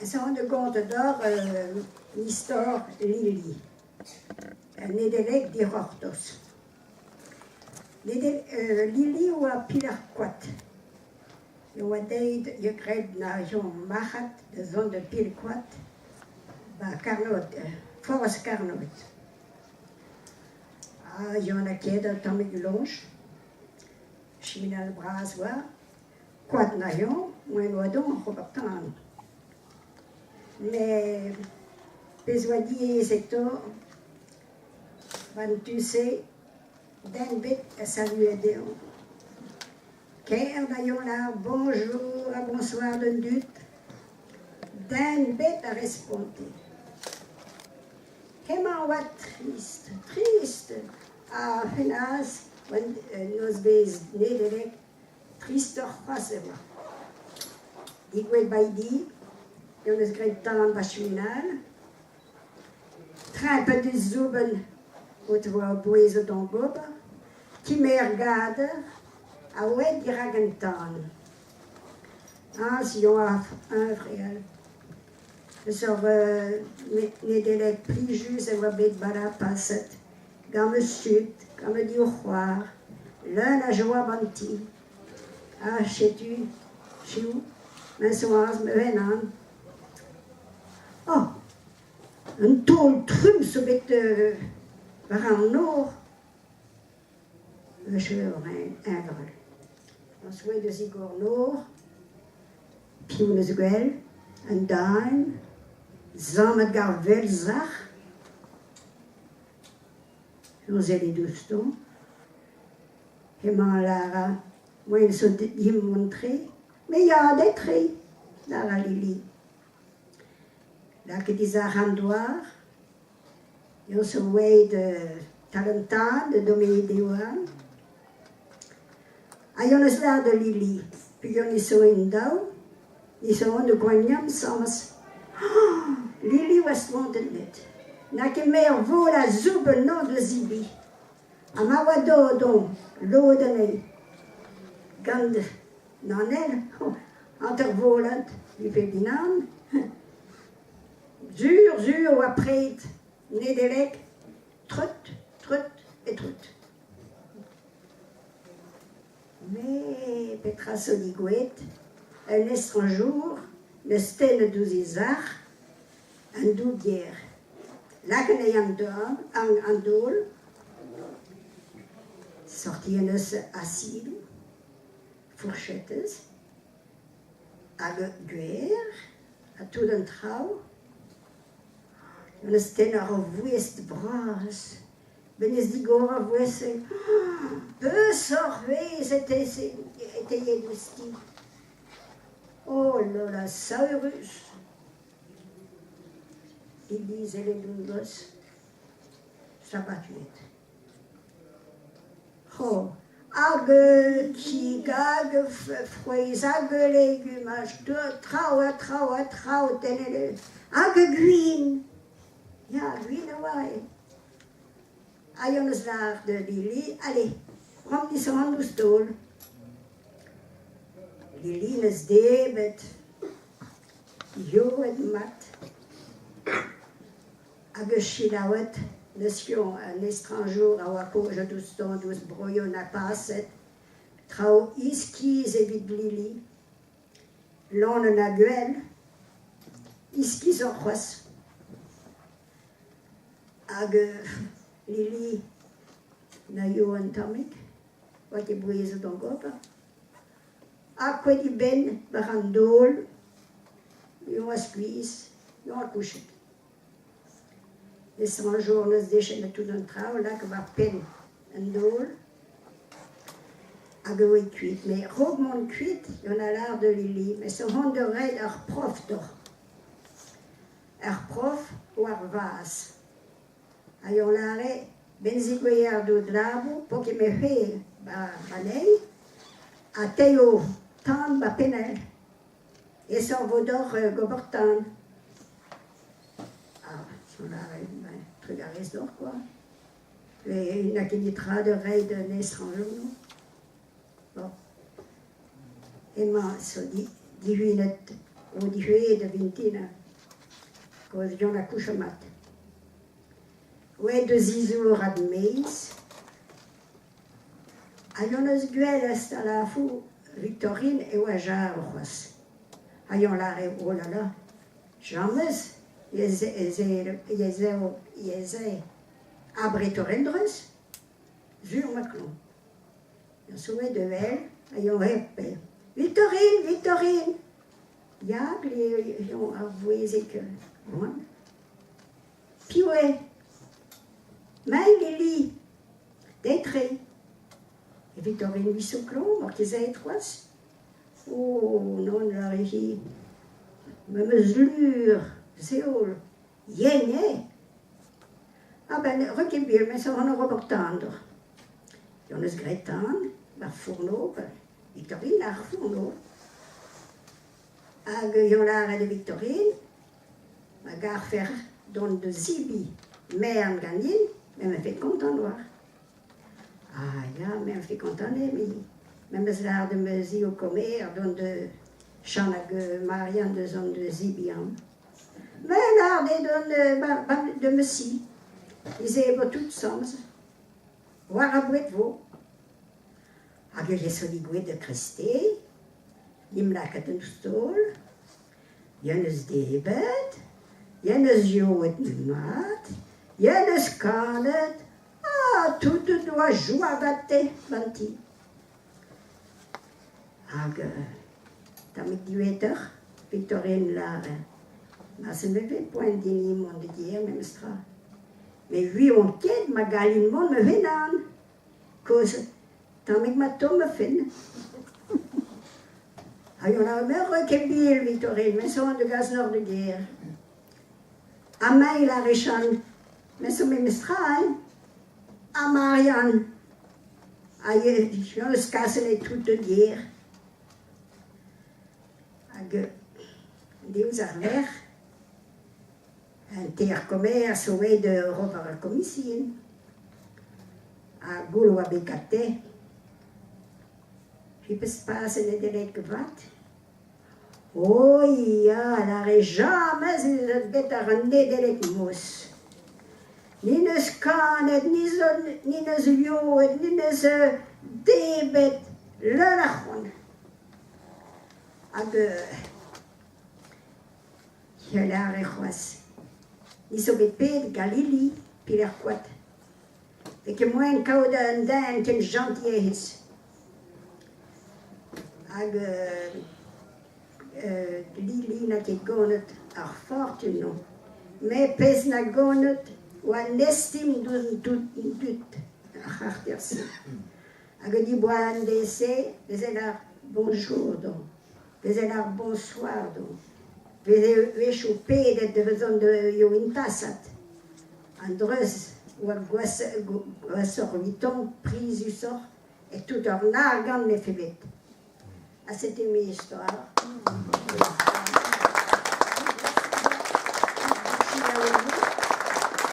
Ez an da gontañ deoc'h istor Lili, un Nedeleg dic'hortoz. Lili a oa piler koad. E oa deuet eo graet 'na marc'had da zont da Pilkoad 'ba Karnoed, forzh Karnoed. Ha Yann ha ket un tammig loñch, chiminal bras 'oa. Koad 'na-eñ, moaien 'oa dont oc'h ober tan. Met pezh 'oa diaes-etoc'h 'ba an tu-se, den ebet a salue dezhañ. Kaer da youl ar bonjour ha bonsoir d'an dud, den ebet a responte. Hemañ a oa trist, trist ha fenoz un nozvezh Nedeleg Tristoc'h c'hoazh e oa. Degouezhet 'ba e di, hon eus graet tan 'ba chiminal. Trempet e soubenn o devoa bouezet d'hon gober. Kemer gader a oa dirak an tan. Aze oa huñvreal. Eus ur Nedeleg plijus e oa bet 'ba paset. Gant ma zud, gant ma div c'hoar, leun a joa 'ba'n ti. Ha setu, piv, ma soaz ma-unan. Oh, un taol trumm zo bet war an nor. Echu eñvorel. An souezh eus igor nor, piv 'neus gwell, un den, zammet gant ar vell-sac'h. Soñjet ouzhtañ. Hemañ a lâra moaien zo dimp mont-tre. Me ya tre, 'lâra Lili. Lakaet he sac'h an douar. Eo zo aet tal an tad da dommiñ diwar. Ha yon eus lâret da Lili, peogwir ni zo en daou, ni zo en da goaniañ asambles. Lili oa spontet net. N'a ket me ur vol a zoub anezhañ da zebriñ. Ha ma oa dont lod anezhi. Gant Nanel, hanter-volad, 'vefe din aon. Sur, sur 'oa pred Nedeleg, treut, treut et treut. Met petra zo degouezhet? Un estrañjour 'neus tennet ouzh e sac'h un douger. Lakaet eo an dorn, an daol, sortiet 'neus asidoù, fourchetez hag gwer ha tout an traoù. 'Neus tennet ur voest bras. Benn digor ar voest-se. Peseurt wezh e teie ouzh-ti? Oh là là, saourus! Iliz Eledon-Goz, sabatuet. Oh, hag kig, hag frouezh, hag legumaj, traoù ha traoù ha traoù tennet, hag gwin! Ya, gwin a oa eo. Ha Yann eus lâr da Lili, allez, ramp an ouzh taol. Lili 'neus debret, yoet mat, hag eus selaouet 'neus piv un estrañjour a oa kozhet ouzhtañ diouzh broioù na paset, traoù iskis evit Lili. Lañs ha gwell, iskisoc'h c'hoazh. Hag Lili na yo un tammig, oa ket bouezet d'an gober. Ha kouezhet he benn war an daol, e oa skuizh, e oa kouchet. Estrañjour 'neus dechet tout an traoù lak war penn an daol hag e oe kuit. Met a-raok mont kuit on a lâr da Lili, me zo c'hoant da reiñ ur prof deoc'h. Ur prof war vazh. Hag on lâre 'benn zegouezher deut labour 'po ket me c'hwel 'ba anezhi ha te eo tan 'ba penn-all. Aesoc'h 'vo deoc'h gober tan. Ah, soñj a raen, trugarez deoc'h kwa. N'a ket netra da reiñ d'un estrañjour, non. Bon. Emañ zo dihunet. O dihuet da vintin, kaoz Yann a koucha mat. Oe da zizourat maez, ha Yann eus gwelet a-lafou Victorine e oa jarl c'hoazh. Ha Yann lâre, oh là là, james ez ez eo abretoc'h en-dreuz, sur ma klañv. Yann zo aet da wel ha Yann hep Victorine, Victorine! Ya, glev ar vouezhig oan. Piv eo? Mai Lili, deit-tre. Evit orin mizoù klañv marteze c'hoazh? Oh nann, lâre-hi, ma 'm eus lur, zeol, yen eo. A-benn ret ket bil, me zo an ober tan doc'h. Hon eus graet tan, 'ba 'r fourno, Victorine ar fourno. Hag eo lâret e Victorine, ma garfec'h dont da zebriñ merenn ganin, me 'vefe kontant 'oar. Ah ya, me 'vefe kontant eo, me 'meus lâret da ma zi o komer dont da Chann hag Marianne da zont da zebriñ amañ. Me 'lâr dezhe dont da ma si, e zebro tout 'sambles. War ar boued 'vo. Hag e vez digouezhet da kreisteiz, 'n em lakaat en taol, yen eus debret, yen eus yoet mat, yen eus kanet, ha tout o doa joa gante ganti. Hag tammig diwezhatoc'h, Victorine 'lâre, ma se me 've poent din mont da gêr memestra. Met 'uion ket ma gallin mont ma-unan. Kozh tammig ma tomm ma fenn. Ha yon a meur ket bil, Victorine, me zo da gas nor da gêr. Ha mail a Richan, me zo memestra, hein. Ha Marianne, ha yon eus kaset e tout da gêr. Hag deus ar lec'h, Un tier-komers zo aet d'ober ar komision ha goul 'oa bet gante. Pebezh pazenn Nedeleg 'vat ! Oh ya, lâre james ez eus bet àr an Nedeleg noz. Ni 'neus kanet, ni zo ni 'neus yoet, ni 'neus debret leun a c'hoant. Hag Hi a lâre c'hoazh Ni zo bet pet Galili Piler-Koad. N'eo ket moaien kaout un den ken jentil hennezh. Hag Lili n'a ket ganet ar fortun non. Met pezh 'na ganet 'oa un estim deus an dud ar c'harter-se. Hag an diboan dezhe 'veze lâret bonjour deomp. Veze ar bonsoir do. Veze wechoù pedet da vezan da intasat. An dreuz oa gwashoc'h evitañ, prizusoc'h, e tout an argant 'nefe bet. Ha setu me istor.